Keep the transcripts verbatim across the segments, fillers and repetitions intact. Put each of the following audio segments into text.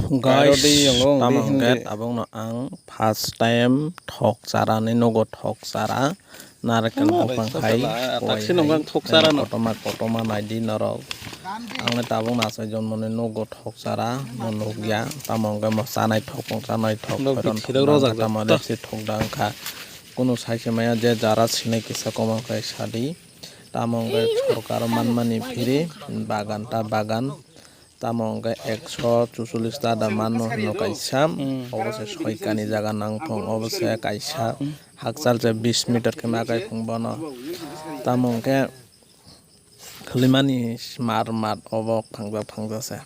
Guys, tamo hwnkhe tabukno ang first time thok chara ni nugo, thok chara narikal buphang hai koi hai kotorma kotorma naidi norok. Ang le tabukno achai jonmo ni nugo thok chara no nukya, tamo hwnkhe mo chanai thok, mo chanai thok, tamo lepsi thok da wngkha. Kunu sai se maya, je jara sinai kisa comment khai sadi. Tamo hwnkhe sorkar manmani free, bagan ta bagan. Tamo hwnkhe ekso chuchullis ta da mano hwno kaisa. Obo se soikani jaga nangthong, obo se kaisa hakchal se bis meter khe ma kai phung bono. Tamo hwnkhe khwlwimani mar mat obo phangjak phangjak se.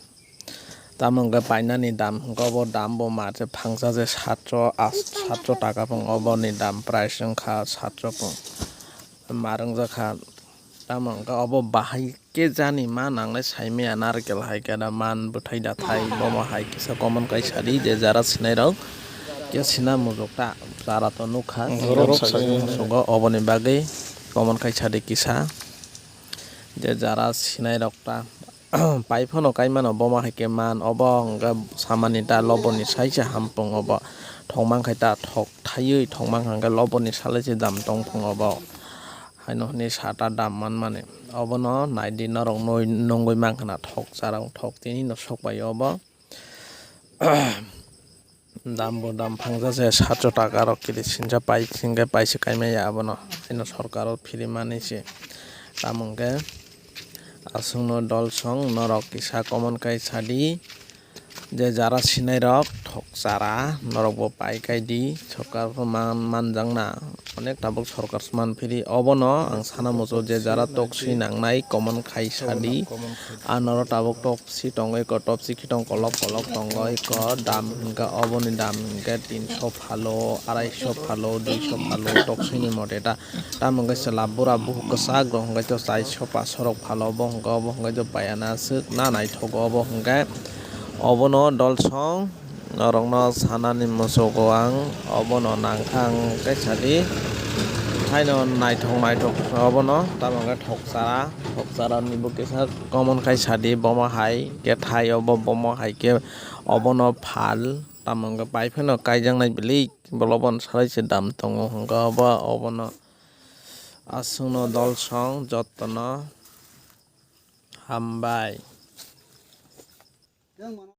Tamo hwnkhe painani dam hwnkhe obo dam bo mar se phangsa se satso, satso taka phung, oboni dam price wngkha satso phung. Mar wngjak kha. Tamo hwnkhe obo bahai khe jani ma nangnai saimaya, narikal hai khe da man bwthai da thai, bomo hai kisa comment khai sadi, je jara sinai rok khe sina mujok ta, chara to nukha, sugo oboni bagwi comment khai sadi kisa, je jara sinai rok ta. Pai phano kai mano, bomo hai khe man, obo hwnkhe samani ta loboni saisa hampung, obo thok man khai ta thok thaiwi thok man kha hwnkhe loboni salai se dam tong phung obo. Haino hwnwi sata dam manmani. Obono naidi norok nui-, nungwi mankha na thok charang thok tini no sok bai obo. Dam bo dam phangsa se satso taka rok kiri sinsa pai singke pai se kaimaya abono. Haino sorkar o phiri mani se. Tamo hwnkhe aswkno dol song norok kisa comment khai sadi. Je jara sinai rok thok chara norok bo pai kai di, sorkar pho man, manjak na, onek tabuk sorkar se man phiri. Obono ang sana muchung je jara tok si nangnai comment khai sadi, a norok tabuk tok si tongwi ko, top si khitong kolok kolok tongwi ko, dam hwnkhe oboni dam hwnkhe tinso phalo, araiso phalo, duiso phalo, tok sini mote ta. Tamo hwnkhe chwla bura buhuk kwchak rok hwnkhe to chaiso paso rok phalo, obo hwnkhe obo hwnkhe to paiya na swk na naithok obo hwnkhe obono dol song norokno sanani muchungo ang obono nangkha ang khe sadi haino naithok naithok obono tamo hwnkhe thok chara thok chara ni bo kisa comment khai sadi bomo hai khe thai obo bomo hai khe obono phal tamo hwnkhe pai phano kaijaknai bwlwi. Bolobon salai se dam tongo hwnkhe obo, obono aswkno dol song jotono hambai.